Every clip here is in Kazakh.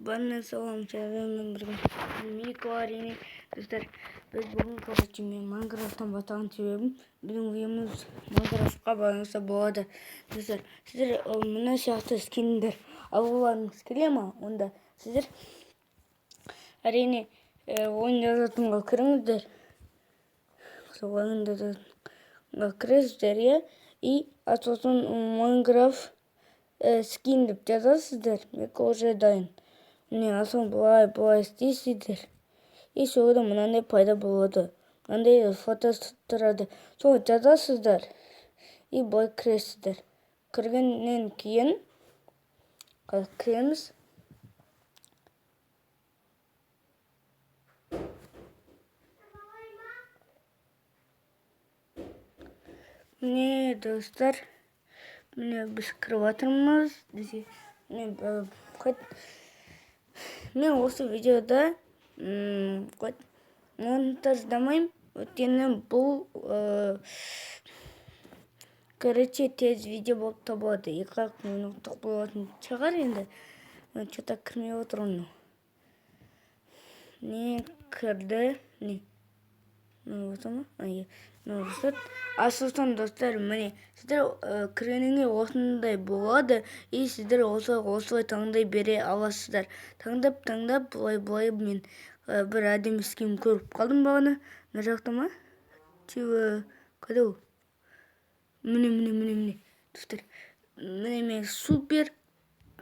Бәріне салам, сіздермен бірге Мико, әрине. Достар, біз бүгін, короче, мен Майнкрафттан бастаған себебім, біздің видеомыз Майнкрафтқа байланысты болады. Достар, сіздер мына сияқты скиндер алғыларыңыз келе ма? Онда сіздер, әрине, ойын жазатынға кіріңіздер. Сол ойын жазатынға кіресіздер, иә, и сосын Майнкрафт скин деп жазасыздар. Мико уже дайын. Міне, сосын былай былай істейсіздер, и сол мынандай пайда болады, мынандай фото тұрады. Соны жазасыздар и былай кіресіздер. Кіргеннен кейін қазір кіреміз. Міне, достар, міне, біз кіріп жатырмыз. Міне, мен осы видеода монтаждамаймын, өйткені бұл, короче, тез видео болып табылады, 2-ақ минуттық болатын шығар. Енді че-то кірмей отыр. Мынау не кірді, не осы ма? Мынау. А сосын, достар, міне, сіздер кіргеннен кейін осындай болады, и сіздер осылай таңдай бере аласыздар, таңдап, таңдап, былай былай. Мен бір әдемі скин көріп қалдым бағана. Мына жақта ма? Чего, қайда ол? Міне, міне, міне, міне, достар, міне, мен супер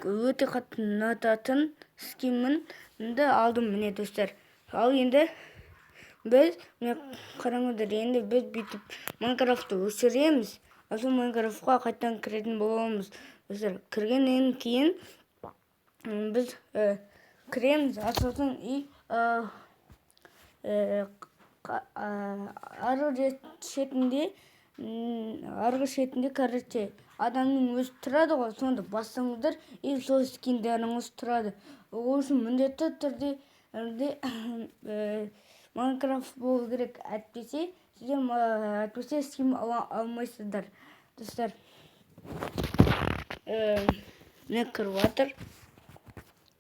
өте қатты ұнататын скинімді алдым. Міне, достар, ал енді біз, міне, қараңыздар, енді біз бүйтіп Майнкрафтты өшіреміз, ал сол Майнкрафтқа қайтадан кіретін боламыз. Достар, кіргеннен кейін біз кіреміз, а сосын и арғы шетінде, короче, адамның өзі тұрады ғой, соны бассаңыздар, и сол скиндеріңіз тұрады. Ол үшін міндетті түрде Майнкрафт болу керек, әйтпесе сіздер, әйтпесе скин ала алмайсыздар. Достар, міне, кіріп жатыр.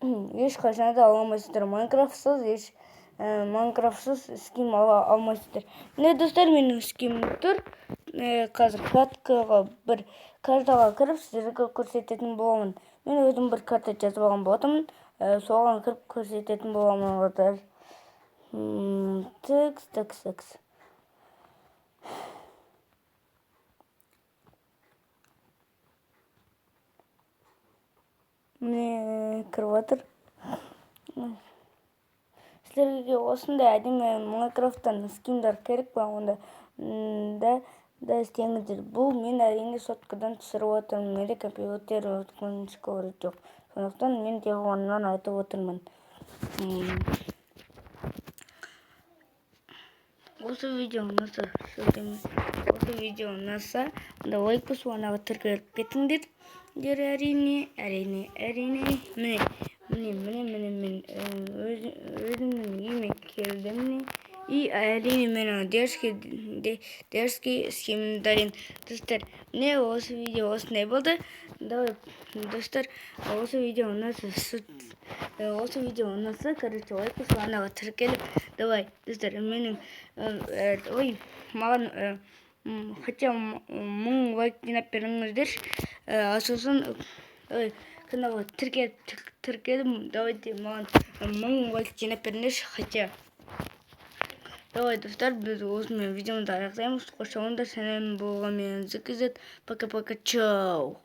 Ешқашан да ала алмайсыздар Майнкрафтсыз, еш Майнкрафтсыз скин ала алмайсыздар. Міне, достар, менің скинім тұр. Қазір каткаға, бір картаға кіріп, сіздерге көрсететін боламын. Мен өзім бір карта жазып алған болатынмын, соған кіріп көрсететін боламын. Текс, текс, текс. Міне, кіріп жатыр. Сіздерге осындай әдемі Майнкрафттан скиндер керек па? Онда да істеңіздер. Бұл мен, әрине, соткадан түсіріп отырмын, менде компьютер, өкінішке орай, жоқ, сондықтан мен телефоннан айтып отырмын. Осы видео ұнаса, осы видео ұнаса, онда лайк басып, анаға тіркеліп кетіңдер, әрине, әрине, әрине. Міне, міне, міне, міне, мен өзімнің үйіме келдім. Міне, и әрине, менің дерзкий скинім дайын. Достар, міне, осы видео осындай болды. Давай, достар, осы видео ұнаса, осы видео ұнаса, короче, лайк басып, анаға тіркеліп, давай, достар, менің, ой, маған хотя 1000 лайк жинап беріңіздерші, сосын каналға тіркеліп, тіркелдім. Давайте, маған 1000 лайк жинап беріңдерші хотя. Давай, достар, біз осымен видеомызды аяқтаймыз. Қош болыңдар, сәлем болған мен Зкз. Пока, пока, чао.